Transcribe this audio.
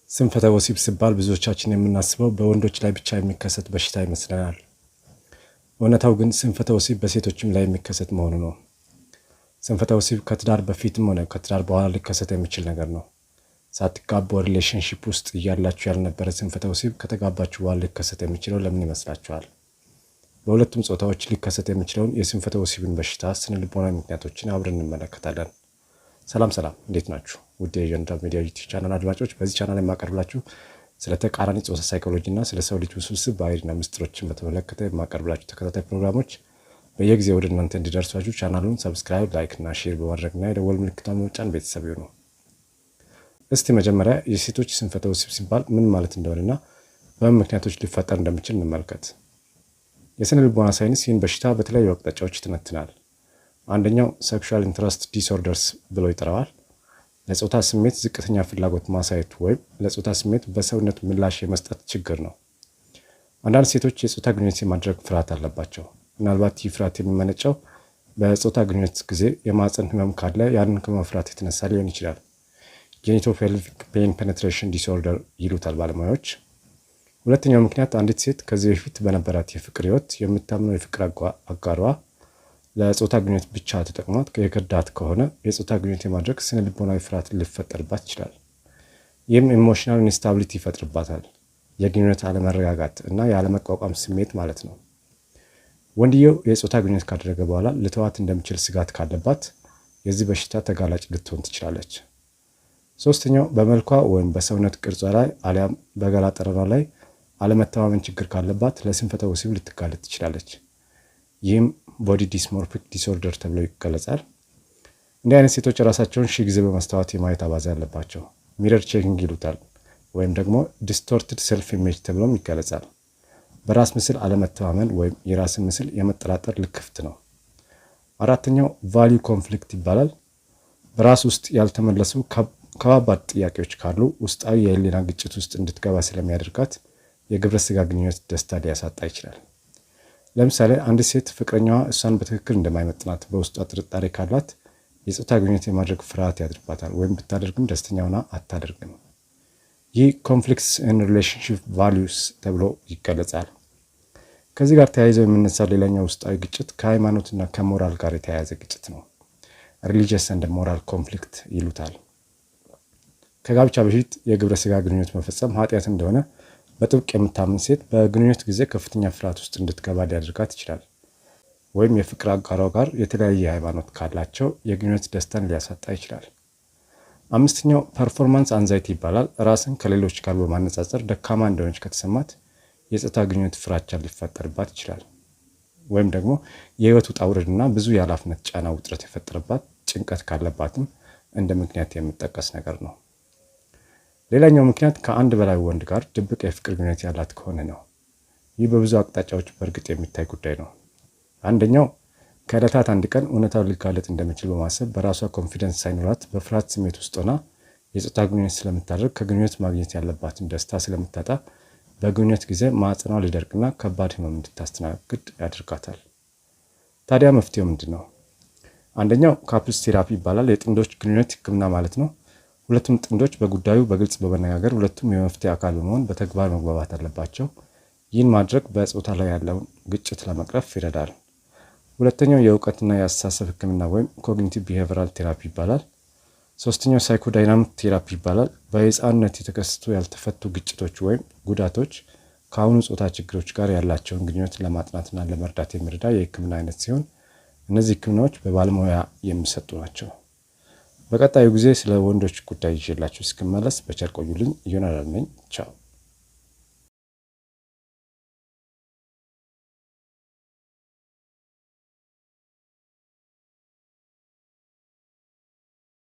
ስንፈተ ወሲብ ሲባል ብዙዎቻችን የምናስበው በወንዶች ላይ ብቻ የሚከሰት በሽታ ይመስለናል። እውነታው ግን ስንፈተ ወሲብ በሴቶችም ላይ የሚከሰት መሆኑ ነው። ስንፈተ ወሲብ ከትዳር በፊትም ሆነ ከትዳር በኋላ ሊከሰት የሚችል ነገር ነው። ሳትጋቡ relationship ውስጥ እያላችሁ ያልነበረ ስንፈተ ወሲብ ከተጋባችሁ በኋላ ሊከሰት የሚችለው ለምን ይመስላችኋል? በሁለቱም ጾታዎች ሊከሰት የሚችለውን የስንፈተ ወሲብን በሽታ ስነ ልቦናዊ ምክንያቶችን አብረን እንመለከታለን። ሰላም ሰላም፣ እንዴት ናችሁ? ውድ የጀንዳ ሚዲያ ዩቲዩብ ቻናል አድማጮች፣ በዚህ ቻናል የማቀርብላችሁ ስለ ተቃራኒ ጾታ ሳይኮሎጂ እና ስለ ሰው ልጅ ውስብስብ ባህሪና ምስጢሮችን በተመለከተ የማቀርብላችሁ ተከታታይ ፕሮግራሞች በየጊዜው ወደ እናንተ እንዲደርሷችሁ ቻናሉን subscribe፣ like እና share በማድረግና የደወል ምልክቷን በመጫን ቤተሰብ ይሁኑ። እስቲ መጀመሪያ የሴቶች ስንፈተ ወሲብ ሲባል ምን ማለት እንደሆነና በምን ምክንያቶች ሊፈጠር እንደሚችል እንመልከት። የስነ ልቦና ሳይንስ ይህን በሽታ በተለያዩ አቅጣጫዎች ይተነትናል። አንደኛው sexual interest disorders ብሎ ይጠራዋል። ለጾታ ስሜት ዝቅተኛ ፍላጎት ማሳየት ወይም ለጾታ ስሜት በሰውነት ምላሽ የመስጠት ችግር ነው። አንዳንድ ሴቶች የጾታ ግንኙነት የማድረግ ፍርሃት አለባቸው። ምናልባት ይህ ፍርሃት የሚመነጨው በጾታ ግንኙነት ጊዜ የማህፀን ህመም ካለ ያንን ከመፍራት የተነሳ ሊሆን ይችላል። Genitopelvic pain penetration disorder ይሉታል ባለሙያዎች። ሁለተኛው ምክንያት አንዲት ሴት ከዚህ በፊት በነበራት የፍቅር ህይወት የምታምነው የፍቅር አጋሯ ለጾታ ግንኙነት ብቻ ተጠቅሟት የከዳት ከሆነ የጾታ ግንኙነት የማድረግ ስነ ልቦናዊ ፍርሃት ሊፈጠርባት ይችላል። ይህም emotional instability ይፈጥርባታል። የግንኙነት አለመረጋጋት እና የአለመቋቋም ስሜት ማለት ነው። ወንድየው የጾታ ግንኙነት ካደረገ በኋላ ልተዋት እንደሚችል ስጋት ካለባት የዚህ በሽታ ተጋላጭ ልትሆን ትችላለች። ሶስተኛው በመልኳ ወይም በሰውነት ቅርጿ ላይ አሊያም በገላ ጠረኗ ላይ አለመተማመን ችግር ካለባት ለስንፈተ ወሲብ ልትጋለጥ ትችላለች። ይህም body dysmorphic disorder ተብሎ ይገለጻል። እንዲህ አይነት ሴቶች ራሳቸውን ሺህ ጊዜ በመስተዋት የማየት አባዜ አለባቸው። Mirror checking ይሉታል፣ ወይም ደግሞ distorted self image ተብሎም ይገለጻል። በራስ ምስል አለመተማመን ወይም የራስን ምስል የመጠራጠር ልክፍት ነው። አራተኛው value conflict ይባላል። በራስ ውስጥ ያልተመለሱ ከባባድ ጥያቄዎች ካሉ ውስጣዊ የህሊና ግጭት ውስጥ እንድትገባ ስለሚያደርጋት የግብረ ስጋ ግንኙነት ደስታ ሊያሳጣ ይችላል። ለምሳሌ አንዲት ሴት ፍቅረኛዋ እሷን በትክክል እንደማይመጥናት በውስጧ ጥርጣሬ ካላት የጾታ ግንኙነት የማድረግ ፍርሃት ያድርባታል፣ ወይም ብታደርግም ደስተኛ ሆና አታደርግም። ይህ conflicts in relationship values ተብሎ ይገለጻል። ከዚህ ጋር ተያይዘው የሚነሳ ሌላኛው ውስጣዊ ግጭት ከሃይማኖትና ከሞራል ጋር የተያያዘ ግጭት ነው። Religious and moral conflict ይሉታል። ከጋብቻ በፊት የግብረ ስጋ ግንኙነት መፈጸም ኃጢአት እንደሆነ በጥብቅ የምታምን ሴት በግንኙነት ጊዜ ከፍተኛ ፍርሃት ውስጥ እንድትገባ ሊያደርጋት ይችላል። ወይም የፍቅር አጋሯ ጋር የተለያየ ሃይማኖት ካላቸው የግንኙነት ደስታን ሊያሳጣ ይችላል። አምስተኛው performance anxiety ይባላል። ራስን ከሌሎች ጋር በማነጻጸር ደካማ እንደሆነች ከተሰማት የጾታ ግንኙነት ፍራቻ ሊፈጠርባት ይችላል። ወይም ደግሞ የህይወት ውጣ ውረድና ብዙ የኃላፊነት ጫና ውጥረት የፈጠረባት ጭንቀት ካለባትም እንደ ምክንያት የሚጠቀስ ነገር ነው። ሌላኛው ምክንያት ከአንድ በላይ ወንድ ጋር ድብቅ የፍቅር ግንኙነት ያላት ከሆነ ነው። ይህ በብዙ አቅጣጫዎች በእርግጥ የሚታይ ጉዳይ ነው። አንደኛው ከዕለታት አንድ ቀን እውነታው ሊጋለጥ እንደሚችል በማሰብ በራሷ confidence ሳይኖራት በፍርሃት ስሜት ውስጥ ሆና የጾታ ግንኙነት ስለምታደርግ ከግንኙነት ማግኘት ያለባትን ደስታ ስለምታጣ በግንኙነት ጊዜ ማህፀኗ ሊደርቅና ከባድ ህመም እንድታስተናግድ ያደርጋታል። ታዲያ መፍትሄው ምንድን ነው? አንደኛው couples therapy ይባላል። የጥንዶች ግንኙነት ህክምና ማለት ነው። ሁለቱም ጥንዶች በጉዳዩ በግልጽ በመነጋገር ሁለቱም የመፍትሄ አካል በመሆን በተግባር መግባባት አለባቸው። ይህን ማድረግ በጾታ ላይ ያለውን ግጭት ለመቅረፍ ይረዳል። ሁለተኛው የእውቀትና የአስተሳሰብ ህክምና ወይም cognitive behavioral therapy ይባላል። ሶስተኛው psychodynamic therapy ይባላል። በህፃንነት የተከሰቱ ያልተፈቱ ግጭቶች ወይም ጉዳቶች ከአሁኑ ጾታ ችግሮች ጋር ያላቸውን ግንኙነት ለማጥናትና ለመርዳት የሚረዳ የህክምና አይነት ሲሆን እነዚህ ህክምናዎች በባለሙያ የሚሰጡ ናቸው። በቀጣዩ ጊዜ ስለ ወንዶች ጉዳይ ይዤላችሁ እስክመለስ በቸር ቆዩልኝ። ዮናዳን ነኝ። ቻው።